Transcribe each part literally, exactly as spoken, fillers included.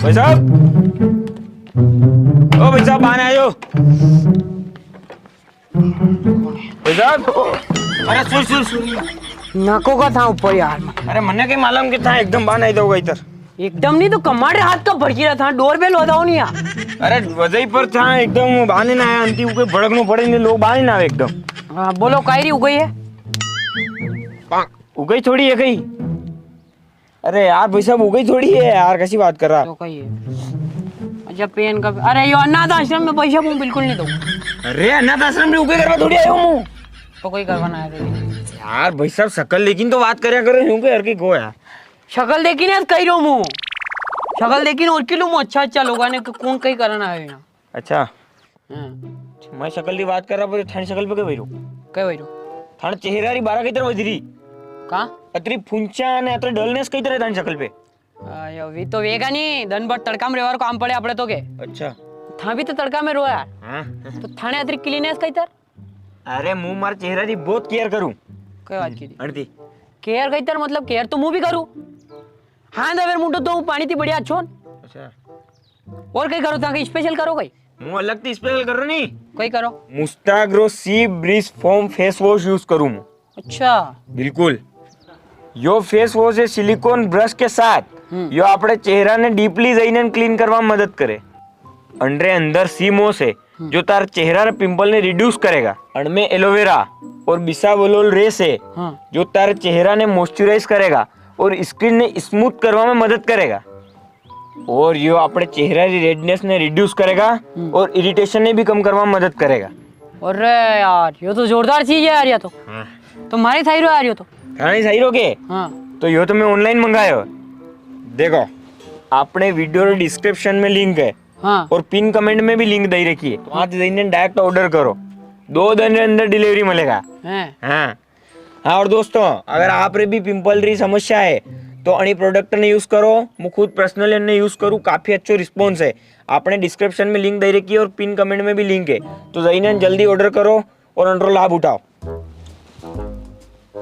भाई साहब, ओ भाई साहब, बाने आयो। भाई साहब, अरे सुन, सुन, सुन। नाको का था ऊपर यार। अरे मने कई मालूम कि था एकदम बाने आई दोगा इधर। एकदम नी तो कमाड़े हाथ का भड़की रहा था, डोर बेल बजाओ नी यार। अरे वजह पर था एकदम बाने ना आया, अंती उके भड़कनो पड़े ने लोग बाने ना आवे एकदम। हाँ, बोलो काई री उगई है? उगई थोड़ी है कई। अरे यार, पैसा वो कई थोड़ी है यार, कैसी बात कर रहा? तो कई है? अच्छा, पेन का, अरे, यो अनाथ आश्रम में पैसा मूं बिल्कुल नी दूं। अरे, अनाथ आश्रम में उके करवा थोड़ी आयो मूं। तो कोई करवा ना आयो। यार, भाई साहब, शकल देखी ने तो बात करया करो, यूं के हर की को यार। शकल देखी ने कई रो मूं। शकल देखी ने और की लो मूं, अच्छा, अच्छा लोगा ने, कौन कई करना है ना। अच्छा। हाँ। मैं शकल री बात कर रहा, पर थानी शकल पे के वई रो? के वई रो? थाने चेहरा री बारा कई तरह वजरी? का? अतरी फुंचा ने अतरी डलनेस कई तरह थानी शकल पे? आ, यो, वी तो वेगा नी, दन भर तड़का में रेवा रो काम पड़े आपड़े तो के। अच्छा। था भी तो तड़का में रो यार। हाँ। तो थाने अतरी क्लीनेस कई तर? अरे, मूं मारे चेहरा री बहुत केयर करूं। कई बात की थी? अणती। केयर कई तर मतलब केयर तो मूं भी करूं। हाँ, तो फिर मुंडो तो पानी थी बढ़िया अच्छो न। अच्छा। और कई करो, था कई स्पेशल करो कई? मूं अलग थी स्पेशल करो नी। कई करो? मुस्ताक रो सी ब्रिज फोम फेस वॉश यूज करूं मूं। अच्छा। बिल्कुल। यो फेस वॉश है सिलिकॉन ब्रश के साथ। हम्म। यो आपणे चेहरा ने डीपली जाइने क्लीन करवा में मदद करे। अणरे अंदर सी मॉस है, हम्म। जो तार चेहरा रे पिंपल ने रिड्यूस करेगा। अणमें एलोवेरा और बिसाबोल रेस है, हाँ। जो तार चेहरा ने मॉइस्चराइज करेगा और स्किन ने स्मूथ करवा में मदद करेगा। और यो आपणे चेहरा री रेडनेस ने रिड्यूस करेगा हम्म। और इरिटेशन ने भी कम करवा में मदद करेगा। अरे यार, यो तो जोरदार चीज है यार, या तो। हाँ। तो मारे थाई रो यार, यो तो। थाने थाई रो के? हाँ। तो यो तो मैं ऑनलाइन मंगायो। देखो, आपणे वीडियो रे डिस्क्रिप्शन में लिंक है। हाँ। और पिन कमेंट में भी लिंक दई रखी है। तो वहां से जाइने डायरेक्ट ऑर्डर करो, दो दिन के अंदर डिलीवरी मिलेगा। हैं। हाँ। हाँ, और दोस्तों, अगर आप रे भी पिंपल री समस्या है, तो अणी प्रोडक्ट ने यूज करो। मूं खुद पर्सनली इनने यूज करूँ, काफी अच्छो रिस्पॉन्स है। आपणे डिस्क्रिप्शन में लिंक दई रखी है और पिन कमेंट में भी लिंक है, तो जाइने जल्दी ऑर्डर करो और अणरो लाभ उठाओ।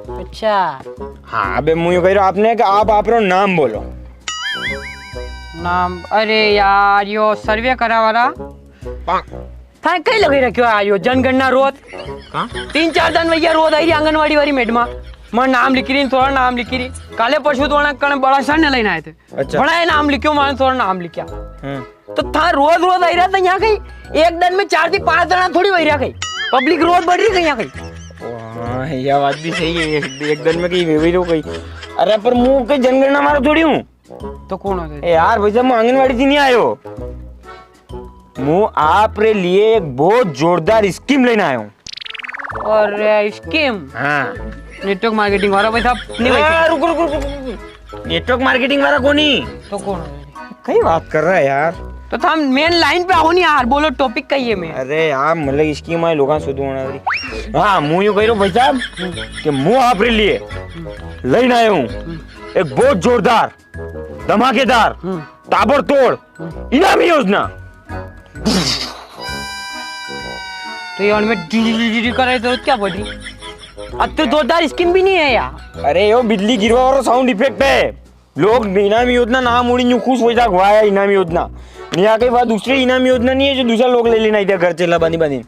अच्छा। हाँ, अबे मूं यो कई रो आपने कि आप आपरो नाम बोलो। नाम, अरे यार, यो सर्वे करा वाला। थाने कई लगे रख्यो है यो जनगणना रोज? का? तीन चार दन वैया रोज आई री आंगनवाड़ी वाली मैडमा। मारो नाम लिखी री, थोड़ा नाम लिखी री। काले परसों तो वणा कण बड़ा सर ने लेने आए थे। अच्छा। बड़ा ये नाम लिख्यो, माने थोड़ा नाम लिख्या। हम्म। तो था रोज रोज आई रहा था यहाँ कई, एक दन में चार थी पांच जना थोड़ी वई रहा कई, पब्लिक रोज बढ़ री कई यहाँ कई। हाँ, या बात भी सही है, एक, एक दन में कई वई रो कई। अरे पर मूं कई जनगणना वारो थोड़ी हूँ। तो कौन हो? ए यार, भाई साहब, मूं आंगनवाड़ी थी नी आयो। मूं आप रे लिए एक बहुत जोरदार स्कीम लेने आयो हूँ। और, अ, स्कीम? हाँ। नेटवर्क मार्केटिंग वाला भाई साहब, नी भाई। ए, रुको, रुको, रुको, रुको। नेटवर्क मार्केटिंग वाला कोनी। तो कौन हो? कई बात कर रहा है यार। तो था मेन लाइन पे आओ नी यार, बोलो टॉपिक कई है मेन। अरे यार, मतलब स्कीम आए लोगां सुधु होना वाली। हाँ, मूं यूं कई रो भाई साहब कि मूं आप रे लिए लेने आयो हूँ एक बहुत जोरदार, धमाकेदार, हम्म। ताबड़तोड़, हम्म। इनामी योजना। तो ये उनमें डी डी डी डी करे तो क्या बोल रही? अब तो जोरदार स्कीम भी नी है यार। अरे यो बिजली गिरवा वारो साउंड इफेक्ट है। लोग इनामी योजना नाम उड़ी न्यू खुश हो जा, वाह यार इनामी योजना। नी, या कई बात दूसरी इनामी योजना नी है जो दूसरा लोग ले लेना इधर घर चला बांधी बांधी।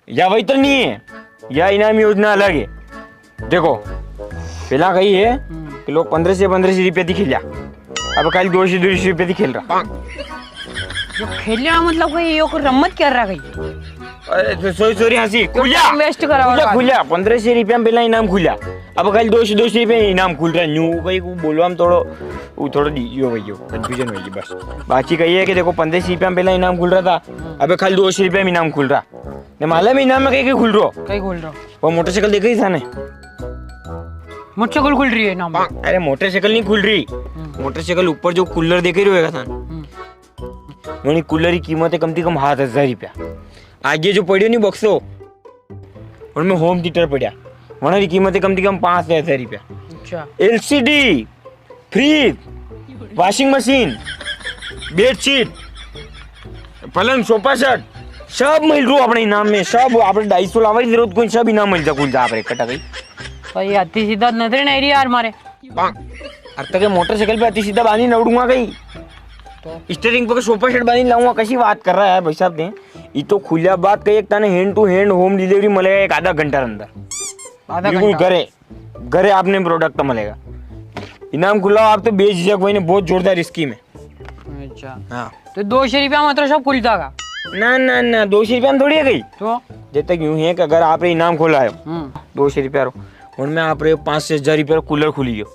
या वही तो नी है, या इनामी योजना अलग है। देखो, पहला कई है हम्म। कि लोग पन्द्रह से पन्द्रह से रुपया थी खेल्या, अब कल दो से दो से रुपया थी खेल रहा। यो खेल्या मतलब कोई यो कोई रम्मत कर रहा कई? अरे, तो सॉरी, सॉरी, हाँ सी, खुल्या। टाइम वेस्ट करा खुल्या, वाला। खुल्या। पन्द्रह से रुपया में पहला इनाम खुल्या। अब कल दो से दो से रुपया इनाम खुल रहा है। न्यू कई को बोलवा में थोड़ो, वो थोड़ो डी-, यो भाई, यो, कंफ्यूजन होगी बस। बाकी कही है कि देखो, पन्द्रह से रुपया में पहला इनाम खुल रहा था, अब कल दो से रुपया में इनाम खुल रहा। ने मालूम है इनाम में कई, कई खुल रहो? कई खुल रहो? वो मोटरसाइकिल देख रही था ने? मोटरसाइकिल खुल रही है इनाम में? अरे, मोटरसाइकिल नी खुल रही। हम्म। मोटरसाइकिल ऊपर जो कूलर देख रही होगा था। हम्म। वणी कूलर की कीमत है कम से कम सात हजार रुपया। आगे जो पड़ियो नी बक्सो, उनमें होम थिएटर पड़िया। वणा री कीमत है कम ती कम पाँच से हजार रुपया। अच्छा। LCD, fridge, washing machine, bedsheet, पलंग, सोफा सेट, सब मिल रू आपणे इनाम में। सब आपणे ढाई सौ लावा की जरूरत कोनी, सब इनाम मिल जा, कुल जा आपणे इकट्ठा कई। भाई, अति सीधा नजर नहीं रही यार मारे। अरे, तके मोटरसाइकिल पे अति सीधा बांधी नवड़ूंगा कई? तो? स्टीयरिंग पे सोफा सेट बांधी लाऊंगा, कसी बात कर रहा है यार भाई साहब? दे, ये तो खुलिया बात कही, एक ताने hand to hand home delivery मिलेगा एक आधा घंटा रे अंदर। आधा बिल्कुल घंटा? घरे, घरे आपने प्रोडक्ट मिलेगा। इनाम खुलाओ आप तो बेझिझक वही ने, बहुत जोरदार स्कीम है। अच्छा। हाँ। तो दो सौ रुपया में तो सब खुल जाएगा? ना, ना, ना, दो सौ रुपया में थोड़ी है गई। तो? जब तक यूं है कि अगर आपने इनाम खोला है, हम्म। दो सौ रुपया रो, उनमें आप रे पाँच से हजार रुपया रो कूलर खुली हो,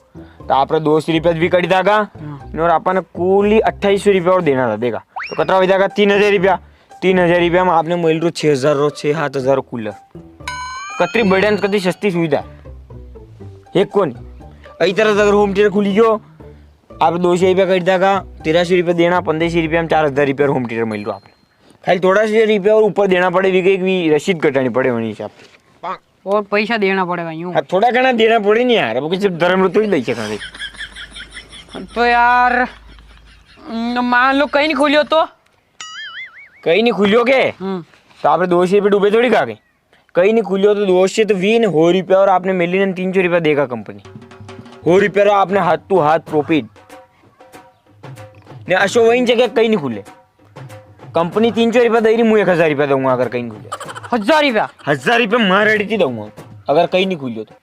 तो आप रे दो सौ रुपया भी कट जाएगा। हाँ। और अपन कूली अट्ठाईस सौ रुपया और देना था, देगा। तो कतरा हो जाएगा? तीन हजार रुपया। तीन हजार रुपया में आपने मिल रो छह हजार रो, छह सात हजार रो कूलर। कतरी बढ़िया, कतरी सस्ती सुविधा। एक कोनी। इस तरह से अगर होम थिएटर खुली गयो, आप दो सौ रुपया कट जाएगा, तेरह सौ रुपया देना, पन्द्रह सौ रुपया में चार हजार रुपया होम थिएटर मिल रो आपने। खाली थोड़ा सा रुपया और ऊपर देना पड़े, भी कई भी रसीद कटानी पड़े वणी हिसाब से। और पैसा देना पड़ेगा यूं? हाँ, थोड़ा घणा देना पड़े नी यार, अब किसी धर्म रो थोड़ी दई सका। तो यार, न, मान लो कहीं नहीं खुलियो तो? कहीं नहीं खुलियो के? हम्म। तो आपने दो सौ रुपये डूबे थोड़ी खा गए। कहीं नहीं खुलियो तो दो सौ तो वी ने हो रुपया और आपने मिली ने तीन सौ रुपया देगा कंपनी। हो रुपया रो आपने हाथ टू हाथ प्रॉफिट। ने अशो वही जगह कहीं नहीं खुले। कंपनी तीन सौ रुपया दे रही, मूं एक हजार रुपया दूंगा अगर कहीं नहीं खुले। हजार रुपया? हजार रुपया मार अड़ी थी दूंगा अगर कहीं नहीं खुलियो तो।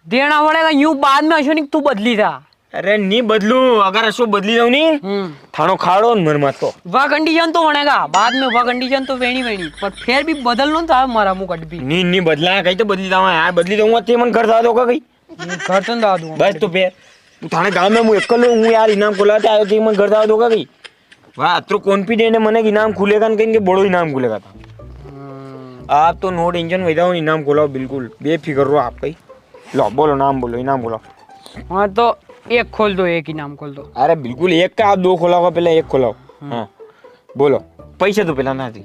देना पड़ेगा यूं बाद में, अशो नहीं तू बदली जा। अरे नी बदलू, अगर अशो बदली जाऊं नी, हम्म। थानो खाड़ो न मर मातो। वा कंडीशन तो बनेगा बाद में, वा कंडीशन तो वेणी वेणी, पर फिर भी बदलनो था मारा मुंह कट भी। नी, नी बदला, कहीं तो बदली जाऊंगा यार, बदली जाऊंगा ते मन घर जा दोगा कहीं। घर तो ना दूंगा। बस तो फिर, तू थाने गांव में मूं एकलो हूं यार, इनाम खोलाते आयो, ते मन घर जा दोगा कहीं। वाह, अतरो कॉन्फिडेंट है मने कि इनाम खुलेगा न, कहीं के बड़ो इनाम खुलेगा था। हम्म। आप तो नो टेंशन वही जाओ, इनाम खोलाओ बिल्कुल, बेफिक्र रो आप कहीं। लो, बोलो, नाम बोलो, इनाम बोलो। हाँ, तो एक खोल दो, एक इनाम खोल दो। अरे बिल्कुल, एक का आप दो खोलाओगा, पहले एक खोलाओ। हम्म। हाँ, बोलो, पैसा तो पहला ना दी।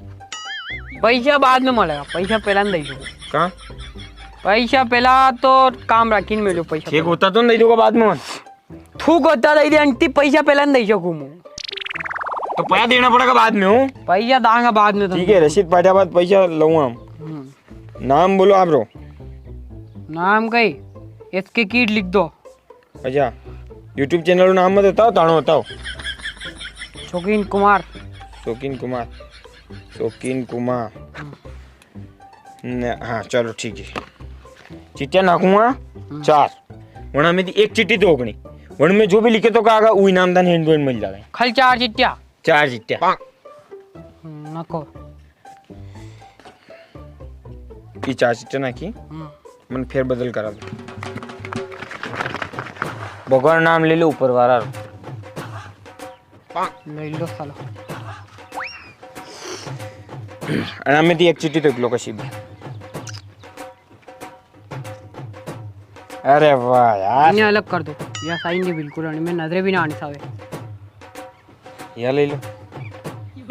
पैसा बाद में मिलेगा, पैसा पहला नहीं दई सकूं। कहाँ? पैसा पहला तो काम राखी ने मिलो, पैसा ठीक पहला। होता तो नहीं दूंगा बाद में। थूक होता दई दे आंटी, पैसा पहला नहीं दई सकूं मूं। तो पैसा देना पड़ेगा बाद में, हूँ। पैसा दांगा बाद में तो। ठीक है, रसीद पाटा बाद पैसा लूंगा हम। हम्म। नाम बोलो आप रो। नाम कई? एसके किड लिख दो। अच्छा, YouTube चैनल रो नाम मत बताओ, ताणो बताओ। शौकीन कुमार। शौकीन कुमार। शौकीन कुमार। हम्म। ने, हाँ, चलो, ठीक है। चिट्टिया नाखूंगा, हम्म। चार। वणा में ती एक चिट्टी तो होगणी। वण में जो भी लिखे तो का आगा, ऊ इनाम दान hand to hand मिल जावे। खाली चार चिट्टिया? चार चिट्टिया। हम्म, नाखो। ई चार चिट्टिया नाखी। हम्म। मन फेर बदल करा दो। भगवान नाम ले लो ऊपर वाला रो। ले लो सालो। अरे, हमें ती एक चिट्टी तो एक लोग का शिव। अरे वाह यार। इन्हें अलग कर दो। या साइन दे बिल्कुल, अणी में नजरे भी ना आनी सावे। या ले लो।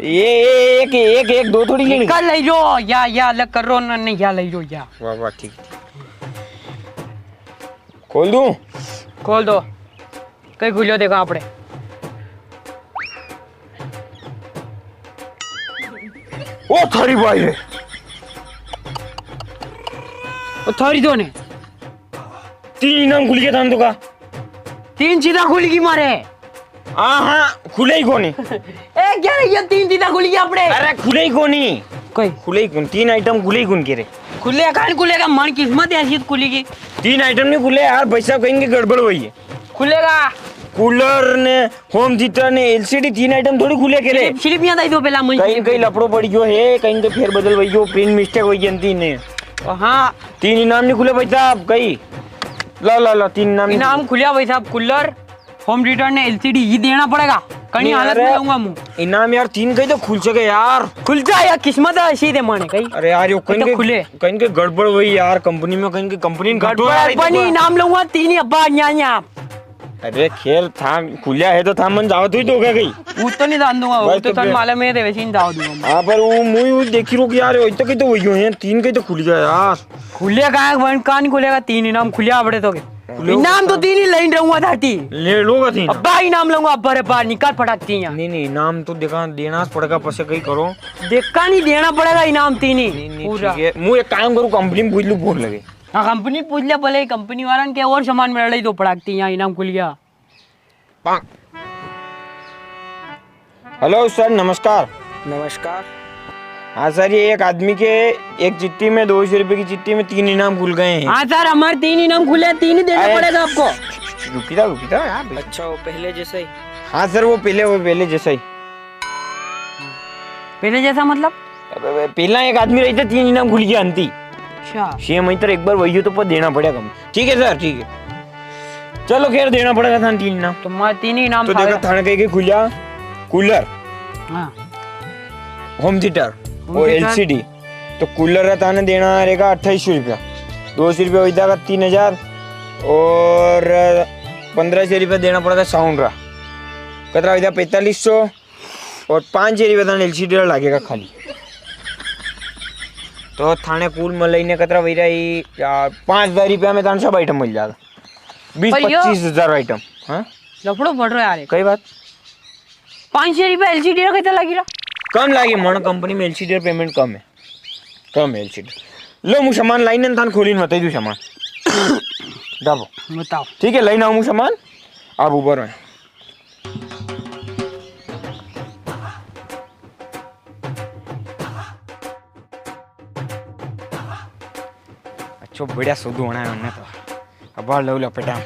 ये, ये, एक, एक, एक, दो थोड़ी लेनी। निकाल ले लो, या, या अलग कर रो ना, नहीं, या ले लो, या। वाह, वाह, ठीक, ठीक। खोल दूं? खोल दो। कई खुलियो देखा आपड़े। ओ थारी भाई रे। ओ थारी दो ने। तीन इनाम खुल गया था तो का? तीन चीजा खुल गई मारे। हाँ, हाँ, खुले ही कोनी। ए, क्या रे, ये तीन चीजा खुल गई आपड़े? अरे, खुले ही कोनी। कोई? खुले ही कोनी, तीन आइटम खुले ही कोनी के रे। खुले कान खुलेगा, मन किस्मत है, ऐसी खुलेगी। तीन आइटम नहीं खुले यार, भाई साहब कहेंगे गड़बड़ हुई है। खुलेगा। कूलर ने, होम थिएटर ने, एलसीडी, तीन आइटम थोड़ी खुले के रे। सिर्फ, सिर्फ यहाँ दई दो पहला मुझे। कहीं, कहीं लफड़ो पड़ गयो है, कहीं तो फेर बदल वही गयो, प्रिंट मिस्टेक हुई गई थी ने। ओ हाँ। तीन इनाम नहीं खुले भाई साहब, कहीं। ला, ला, ला, तीन इनाम नहीं इनाम खुले। खुलिया भाई साहब, कूलर, होम थिएटर ने एलसीडी ही देना पड़ेगा। कहीं नहीं, हालत अरे, में रहूंगा मूं। इनाम यार तीन कहीं तो खुल सके यार। खुल जा यार, किस्मत है ऐसी दे माने कहीं। अरे यार, यो ये कहीं तो के, खुले। कहीं के गड़बड़ हुई यार, कंपनी में कहीं के कंपनी ने घाटो गड़बड़ यार, ये तो बनी, कोई इनाम लूंगा तीन ही अब्बा, न्या, न्या। अरे खैर, था खुल्या है तो था मन जावा तो ही दोगा कई। वो तो नी जान दूंगा, वो बस तो तो तन फिर मालूम है, वैसे ही जावा दूंगा मैं। हाँ, पर वो मुई वो देखी रो कि यार, वो तो कई तो वही है, तीन कई तो खुल गया यार। खुल्या का है, वन का नी खुलेगा, तीन इनाम खुल्या आपड़े तो के। खुल्या इनाम तो का? तीन ही लाइन रहूंगा थाती। ले लोगा तीन। अब्बा इनाम लूंगा, अब्बा रे बाहर निकाल फटाक तीन यार। नहीं, नहीं, इनाम तो देखा, देना पड़ेगा, पसे कई करो। देखा नी, देना पड़ेगा इनाम तीन ही। नहीं, नहीं, पूरा। ठीक है, मुई एक काम करूँ, कंपनी में पूछ लूँ, फोन लगे। हाँ, कंपनी पूछ ले, भले कंपनी वाला ने के और सामान में लड़ाई तो फटाक तीन यार, इनाम खुल गया। हेलो सर, नमस्कार। नमस्कार। हाँ सर, ये एक आदमी के एक चिट्ठी में, दो सौ रुपए की चिट्ठी में तीन इनाम खुल गए हैं। हाँ सर, हमारे तीन इनाम खुले हैं, तीन ही देना अरे, पड़ेगा आपको। रुकी था, रुकी था यार। अच्छा, वो पहले जैसा ही? हाँ सर, वो पहले, वो पहले जैसा ही। पहले जैसा मतलब? अबे, अबे, पहला एक आदमी रही था, तीन इनाम खुल गया अंती। अच्छा। छह महीने तक एक बार वही हो तो पर देना पड़ेगा। ठीक है सर, ठीक है। चलो खैर, देना पड़ेगा थाने तीन इनाम। तो मैं तीन ही इनाम तो देखो, थाने कई कई खुल्या, कूलर, हाँ। होम थिएटर होम और थिएटर। एलसीडी। तो कूलर रा थाने देना रहेगा अट्ठाईस सौ रुपया, दो सौ रुपया हो जाएगा तीन हजार, और पन्द्रह सौ रुपया देना पड़ेगा साउंड रा। कतरा हो जाएगा? पैंतालीस सौ। और पाँच सौ रुपया थाने एलसीडी रा लागेगा खाली। तो थाने कुल मिलाई ने कतरा वई रहा है यार, पाँच हजार रुपया में थाने सब आइटम मिल जाएगा। बीस पर यो पच्चीस हजार आइटम। हाँ? लफड़ो बढ़ रहा है यार। कई बात? पाँच सौ रुपया एलसीडी रा कितना लागी रहा? कम लागे, मन कंपनी में एलसीडी रा पेमेंट कम है। कम है एलसीडी। लो, मु सामान लाइन ने थाने खोलीन बताई दूँ सामान। दाबो। बताओ। ठीक है, लाइन आऊँ मु सामान। आप ऊपर में। अच्छो बढ़िया सुधु होना है उन्हें तो। अब बाहर लो लपेटा।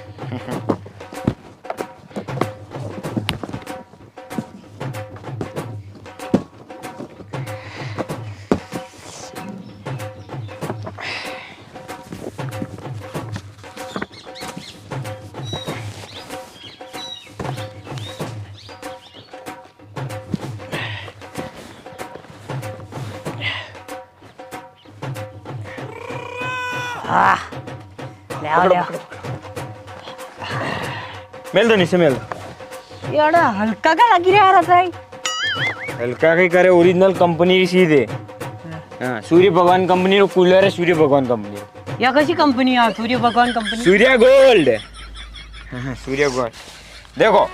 हाँ, ले आओ, ले आओ। मेल दो नीचे, मेल दो। यार, हल्का का लगी रहा था भाई। हल्का के करे, ओरिजिनल कंपनी की चीज है। हाँ, सूर्य भगवान कंपनी रो कूलर है, सूर्य भगवान कंपनी रो। या कसी कंपनी है, सूर्य भगवान कंपनी? सूर्या गोल्ड। हाँ, हाँ, सूर्या गोल्ड। देखो,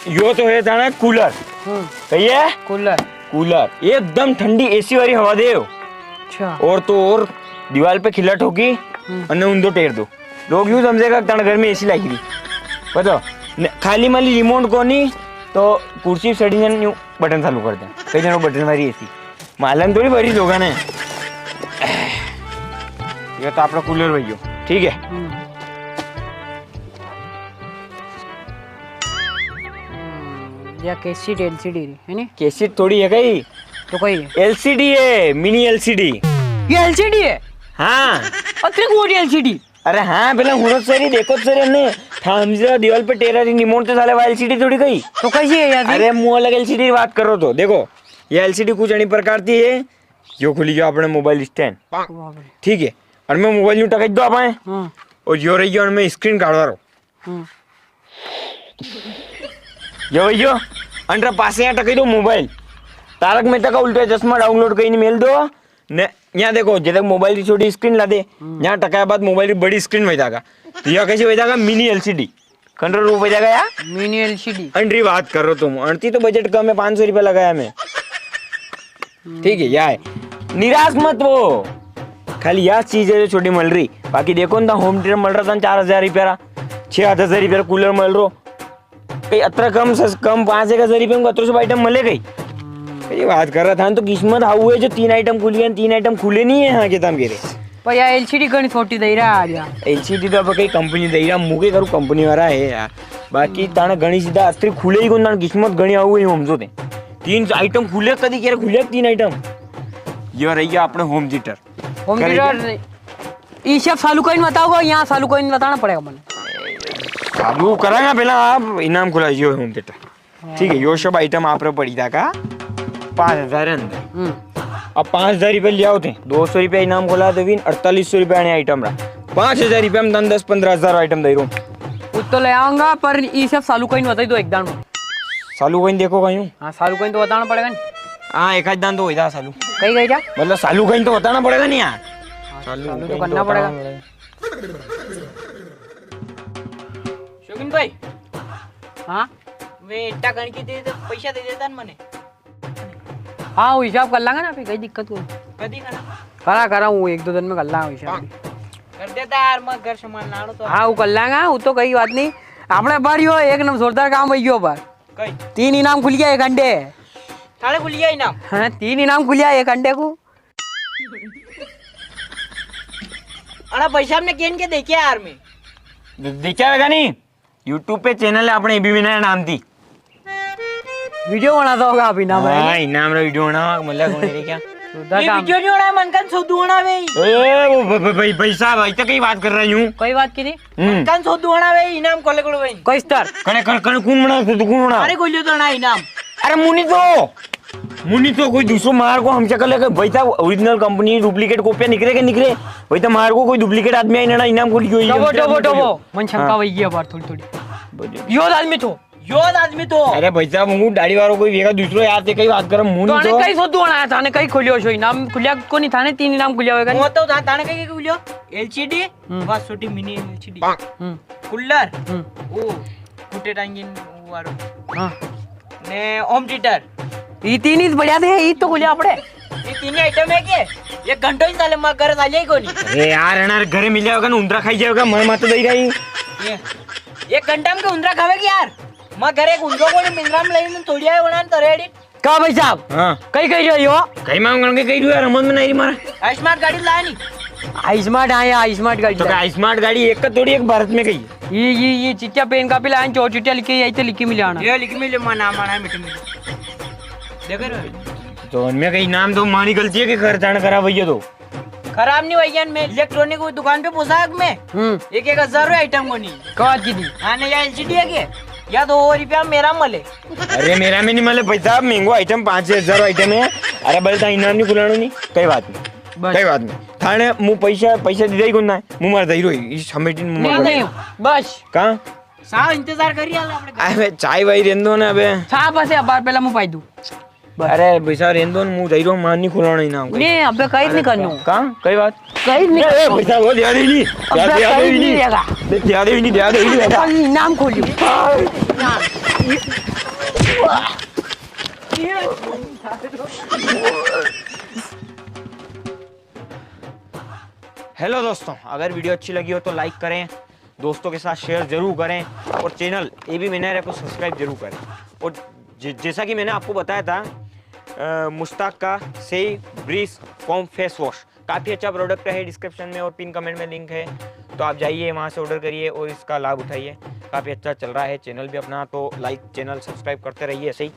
यो तो है थाना कूलर। हम्म। सही है? कूलर। कूलर। एकदम ठंडी एसी वाली हवा दे हो। अच्छा। और तो और दीवार पे खिल्ला ठोकी, हम्म। अने ऊंधो टेर दो। लोग यूं समझेगा कि थाना घर में एसी लागी री। बताओ, न-, खाली माली रिमोट कोनी, तो कुर्सी सड़ी जन यूं बटन चालू कर दे। कई जनो बटन मारी एसी। मालूम थोड़ी भरी लोगा ने। यो तो आपणो कूलर वई ग्यो, ठीक है? हम्म। हम्म, या कैसेट एलसीडी री, है नी? कैसेट थोड़ी है कई? तो कई है? एलसीडी है, मिनी एलसीडी। ये एलसीडी है? हाँ। अतरी मोटी एलसीडी? अरे हाँ, पेला हुणो सरी, देखो सरी, अने था हमजी रा दीवाल पे टेरा री रिमोट ते साले वा एलसीडी थोड़ी कई। तो कैसी है यार? अरे, मु अलग एलसीडी री बात करो तो, देखो, ये एलसीडी कुछ अणी प्रकार ती है, यो खुली ग्यो आपणे मोबाइल स्टैंड। बाप रे। ठीक है, अणमें मोबाइल यूं टकाई दो आपणे, हाँ। और यो रही ग्यो अणमें स्क्रीन काढ़वा रो। हाँ। यो, यो, अणरा पासे यां टकाई दो मोबाइल। तारक मेहता का उल्टा चश्मा डाउनलोड करी ने मेल दो, ने, यां देखो, जदे मोबाइल री छोटी स्क्रीन ला दे, हम्म। यां टकाया बाद मोबाइल री बड़ी स्क्रीन वई जागा। तो या कैसी वई जागा? Mini LCD. कणरो रूप वई जागा या? Mini LCD. अणरी बात करो तुम, अणती तो बजट कम है, पाँच सौ रुपया लगाया मैं। ठीक है, या है। निराश मत हो, खाली या चीज है जो छोटी मल री। बाकी देखो ना, होम थिएटर मल रा था चार हजार रुपया रा, छह हजार रुपया रा कूलर मल रो। कई अतरा कम सस-, कम पाँच एक हजार रुपया में अतरो सब आइटम मले कई? ये बात कर रहा था तो किस्मत हाउ है जो तीन आइटम खुली है, तीन आइटम खुले नी है। हाँ, के तम के रे? पर यार, एलसीडी घणी छोटी दई रा यार। एलसीडी तो अब कई कंपनी दई रा, मु के करूँ, कंपनी वाला है यार। बाकी ताने घणी सीधा अतरी खुले ही कोनी, ताने किस्मत घणी हाउ है, हमजो ते। तीन आइटम खुले, कदी के रे खुले तीन आइटम। यो रही ग्या आपणे होम थिएटर। होम करे थिएटर क्या? ई सब चालू करीने बताओगा, यहाँ चालू करीने बताना पड़ेगा मने। चालू करांगा, पेला आप इनाम खुला जियो होम थिएटर। हाँ। ठीक है, यो सब आइटम आप रे पड़ी था का पाँच हजार रे अंदर। हम्म। अब पाँच हजार रुपया लिया होते, दो सौ रुपया इनाम खुला दे विन, अड़तालीस सौ रुपया ने आइटम रा। पाँच हजार रुपया में तन दस पन्द्रह हजार आइटम दे रो। तो ले आऊंगा, पर ई सब सालू कईं बताई दो एक दान। सालू कईं देखो कईं। हाँ, सालू कईं तो बताना पड़ेगा नी। हाँ, एक आध दान तो वई जा सालू। कईं कईं जा? मतलब सालू कईं तो बताना पड़ेगा नी यार। हाँ, सालू सालू तो कईं करना तो पड़ेगा। बताना पड़ेगा। शौकीन भाई। हाँ? मैं इट्टा गणकी दे दे, पैसा दे देता ना मने। हाँ, वो हिसाब कर लांगा ना, फिर कईं दिक्कत कोनी। कदी करा? करा, करा, वो एक दो दिन में कर लांगा हिसाब। कर देता यार, मैं घर सामान लाणो तो। हाँ, वो कर लांगा, वो तो कईं बात नी। आपणे बार यो एक नंबर जोरदार काम वई गयो बार। कईं? तीन इनाम खुल गया एक अंडे। थाने खुल गया इनाम? हाँ, तीन इनाम खुल गया एक अंडे को। अरे भाई साहब ने केन के देखे यार मैं। दे-, देखे वेगा नी? YouTube पे channel है आपणे एबी विनय नाम थी। Video बनाता होगा आप इनाम हाँ, रे? इनाम रा video बनावा, मतलब कौन रे क्या? तो ये काम। Video नहीं बनाया, मनकां ने सोदू बनावे। ए, वो भ-, भ-, भाई, भाई साहब, अई तो कईं बात कर रही हूँ। कोई बात की नहीं। हम्म। मनकां ने सोदू बनावे, इनाम कोले कोले भाई। कोई स्तर? कने, कने, कने कुण बना, सोदू कुण बना? अरे, गोलियो तो ना इनाम। अरे, मुनी तो। मुनी तो कोई दूसरो मार को हम चक्कर लेके भाई साहब, original company, duplicate कॉपियां निकले के निकले? भाई साहब, मार को कोई duplicate आदमी आई ना, इनाम को लियो, ये टोबो, हम टोबो, चक्कर टोबो। लेके। मन शंका हाँ। वई गई बार थोड़ी, थोड़ी। बोलो। यो आदमी तो। यो आदमी तो। अरे भाई साहब, वो दाढ़ी वालो कोई वेगा दूसरो यार, ते कईं बात करम, मुनी तो। थाने कईं सोदू बनाया, थाने कईं खोलियो सो इनाम, खुलिया कोनी थाने, तीन इनाम खुलिया होगा। वो तो था, थाने कईं, कईं खुलियो? LCD, हम्म। बस छोटी mini LCD। हम्म। Cooler, हम्म। वो फुटे टांगिन, वो वारो। हाँ। ने home theater। ई तीन ही बढ़िया थे, ई तो खुलिया आपड़े। ई तीन ही item है के? एक घंटो ही साले मां घरे साले ही कोनी। अरे यार, अनार घरे मिल जावेगा ना, उंदरा खाई जावेगा, मर मत दई रही। ये, एक घंटा में के उंदरा खावेगी यार? मां घरे एक उंदरो कोनी, मिंदरा में लेने तोड़िया है, वरना तरेड़ी। का भाई साहब? हाँ। कईं कई रियो यो? कईं मांगण के कई रियो यार, समझ में नी री मारे। iSmart गाड़ी लाया नी? iSmart, हाँ यार, iSmart गाड़ी तो लाया। का iSmart गाड़ी एक का थोड़ी, एक भारत में कईं? ये, ये, ये चिट्टिया पेन कापी लाया, चोर चिट्टिया लिखी, यही तो लिखी मिले आना। ये लिखी मिले, मां नाम आना है, मिटे मिले। देखो रे। तो उनमें कईं नाम तो मानी गलती है कि घर जाना करा भैया तो। खराब नी भाई, यान मैं electronic वो दुकान पे पूछा हक मैं। हम्म। एक एक हजार रो item कोनी। कौन की दी? हाँ, नी, या LCD है के? या तो वो रुपया मेरा मले। अरे, मेरा में नी मले भाई साहब, महंगो item, पाँच छह हजार रो item है। अरे, भले था इनाम नी खुलाणो नी, कईं बात नी। बस। कईं बात नी। थाने मु पैसा, पैसा दे दे ही कोनी, मु मार दई रो, इस हमें टीन मु मार नी दई। दे, बस। कहाँ? साहब इंतजार करी आला आपणे। अबे चाय भाई रेंदो ना अबे। साहब बस अबार पेला मु पाई दू। बस। अरे भाई साहब रेंदो ना, मु जाई रो, मां नी खुलाणो इनाम। नी, अबे कईं नी करनो। का? कईं बात? कईं नी करनो। ए, भाई साहब, वो दे दे नी। अबे कईं नी देगा। दे दे नी, दे दे नी। इनाम खोलियो। Hello दोस्तों, अगर video अच्छी लगी हो तो like करें, दोस्तों के साथ share जरूर करें और channel एबी विनय को subscribe जरूर करें। और ज-, जैसा कि मैंने आपको बताया था, अ, मुश्ताक का Sei Breeze Foam Face Wash काफ़ी अच्छा product है, description में और pin comment में link है, तो आप जाइए वहाँ से order करिए और इसका लाभ उठाइए। काफ़ी अच्छा चल रहा है channel भी अपना, तो like, channel subscribe करते रहिए ऐसे ही।